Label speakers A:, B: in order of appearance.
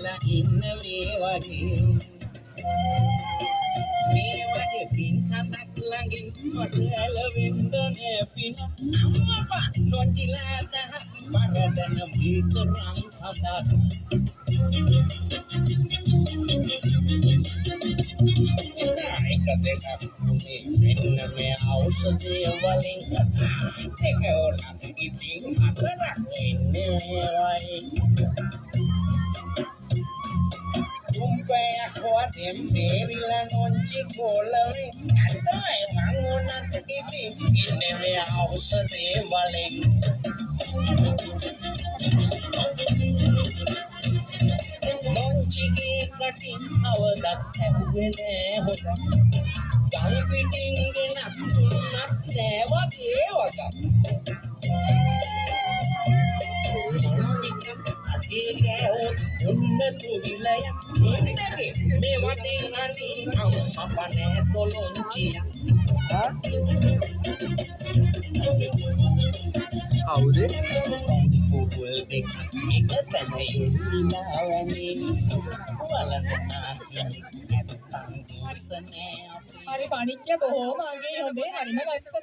A: වෙලා ඉන්න මේ වගේ. මේ වගේ පින් කඳක් ළඟින් මට ඇලවෙන්න නෑ පින. අම්මපා නොචිලා දහ පරදන මේක රං කඳක්. එක දෙකක් මේ මෙන්න මේ ඖෂධය වලින් දෙක වුණත් ඉතින් හතරක් වෙන්නේ මේවයින්. තුම්පයක් වතෙන් බේරිලා නොංචි කොළවෙන් ඇත්තයි මං වුණත් ඉතින් ඉන්නේ මේ ඖෂධය වලින්. නොංචිගේ කටින් කවදත් ඇහුවේ නෑ හොදක්. ගල් පිටින් ගෙනත් දුන්නත් නෑ වගේ වගක්. ටිකක් අඩේ ගෑවොත් ඔන්න තුවිලයක් මුන්දගේ මේ වතෙන් අනේ අම්මපා නෑ තොලොංචියක්.
B: කවුද?
A: පුපුල් දෙකක් එක තැන එල්ලිලා වැනේ වළඳනා කෙනෙක් නැත්තම් දෝෂ නෑ අපේ.
C: හරි පණික්ක බොහෝම අගේ හොඳේ, හරිම ලස්සනයි.